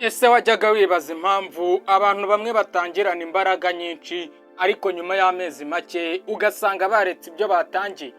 Ese wajyaga wibaza impamvu abantu bamwe batangirana imbaraga nyinshi, ariko nyuma y'amezi make ugasanga baretse ibyo batangiye?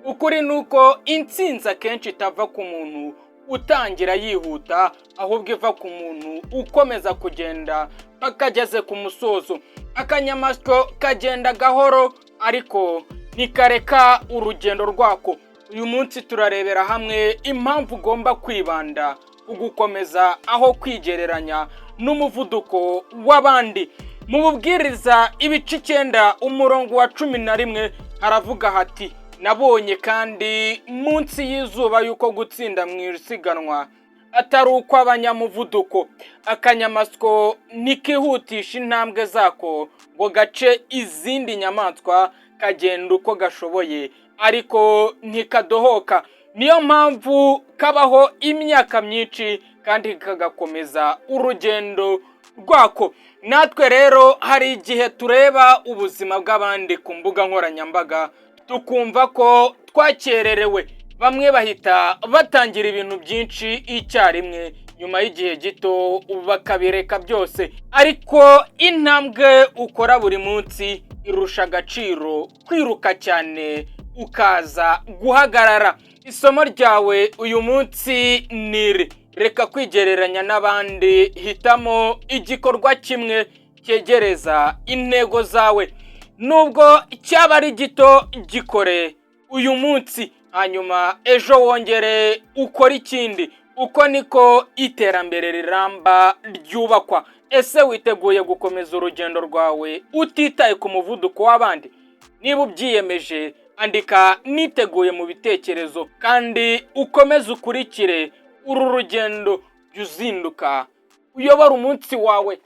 Ukuri ni uko intsinzi akenshi itava ku muntu utangira yihuta, ahubwo iva ku muntu ukomeza kugenda paka ageze ku musozo. Akanyamasyo kagenda gahoro, ariko ntikareka urugendo rwako. Uyu munsi turarebera hamwe impamvu ugomba kwibanda ku gukomeza aho kwigereranya n'umuvuduko w'abandi. Mu Mubwiriza ibice 9, umurongo wa 11, haravuga hati: "Nabonye kandi munsi y'izuba yuko gutsinda mu isiganwa atari uko abanyamuvuduko. Akanyamasyo ntikihutisha intambwe zako ngo gace izindi nyamaswa, kagenda uko gashoboye, ariko ntikadohoka. Niyo mpamvu kabaho imyaka myinshi kandi kagakomeza urugendo rwako." Natwe rero hari igihe tureba ubuzima bw'abandi ku mbuga nkoranyambaga, tukumva ko twakererewe. Bamwe bahita batangira ibintu byinshi icyarimwe, nyuma y'igihe gito bakabireka byose. Ariko intambwe ukora buri munsi irusha agaciro kwiruka cyane ukaza guhagarara. Isomo ryawe uyu munsi ni iri: reka kwigereranya n'abandi, hitamo igikorwa kimwe cyegereza intego zawe, nubwo cyaba ari gito. Gikore uyu munsi, hanyuma ejo wongere ukore ikindi. Uko niko iterambere riramba ryubakwa. Ese witeguye gukomeza urugendo rwawe utitaye ku muvuduko w'abandi? Niba ubyiyemeje, andika "niteguye" mu bitekerezo, kandi ukomeze ukurikire uru rugendo. Jya uzinduka uyobora umunsi wawe.